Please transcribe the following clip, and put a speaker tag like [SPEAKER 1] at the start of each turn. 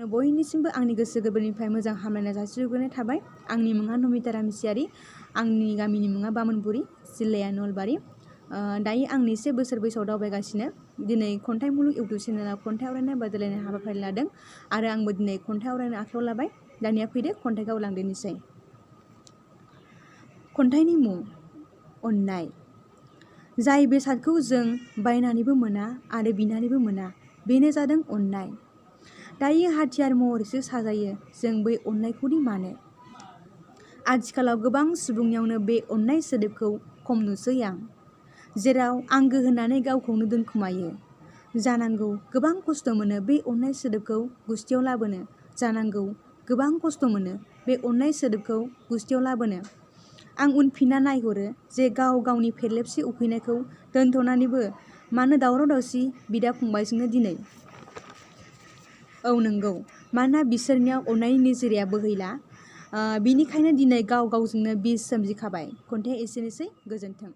[SPEAKER 1] बयनिसिमबो आंनि गोसो गोरबोनिफ्राय मोजां हामलायनाय जासिहरग्रोनाय थाबाय। आंनि मुङा नमिता रामसियारि, आंनि गामिनि मुङा बामोनबुरि, जिल्लाया नलबारि। दायो आं 9 बोसोर बैसोआव दावबायगासिनो। दिनै खन्थाइ मुलुग इउटुब चेनेलाव खन्थाइ आवरायनाय बादायलायनाय हाबाफारि लादों आरो आंबो दिनै खन्थाइ आवरायनो आखायाव लाबाय। दानिया फैदो खन्थाइखौ आवलांदिनोसै। खन्थाइनि मुं अननाय। जाय बेसादखौ जों बायनानैबो मोना आरो बिनानैबो मोना, बेनो जादों अननाय। दायो हाथियार महरैसो साजायो जों बै अननायखौदि मानो। आथिखालाव गोबां सुबुंनियावनो बे अननाय सोदोबखौ खम नुसै आं। जेराव आंगो होननानै गावखौनो दोनखुमायो। जानांगौ गोबां खस्थ' मोनो बे अननाय सोदोबखौ गुस्थियाव लाबोनो। जानांगौ गोबां खस्थ' मोनो बे अननाय सोदोबखौ गुस्थियाव लाबोनो। आं उनफिनना नायहरो जे गाव गावनि फेरलेबसे उखैनायखौ दोनथ'नानैबो मानो दावराव दावसि बिदा फंबायजोंनो दिनै। औ नंगौ, मानोना बिसोरनियाव अननायनि निजोराया बोहैला। बिनिखायनो दिनै गाव गावजोंनो बिस सोमजिखाबाय। खन्थाइया एसेनोसै, गोजोन्थों।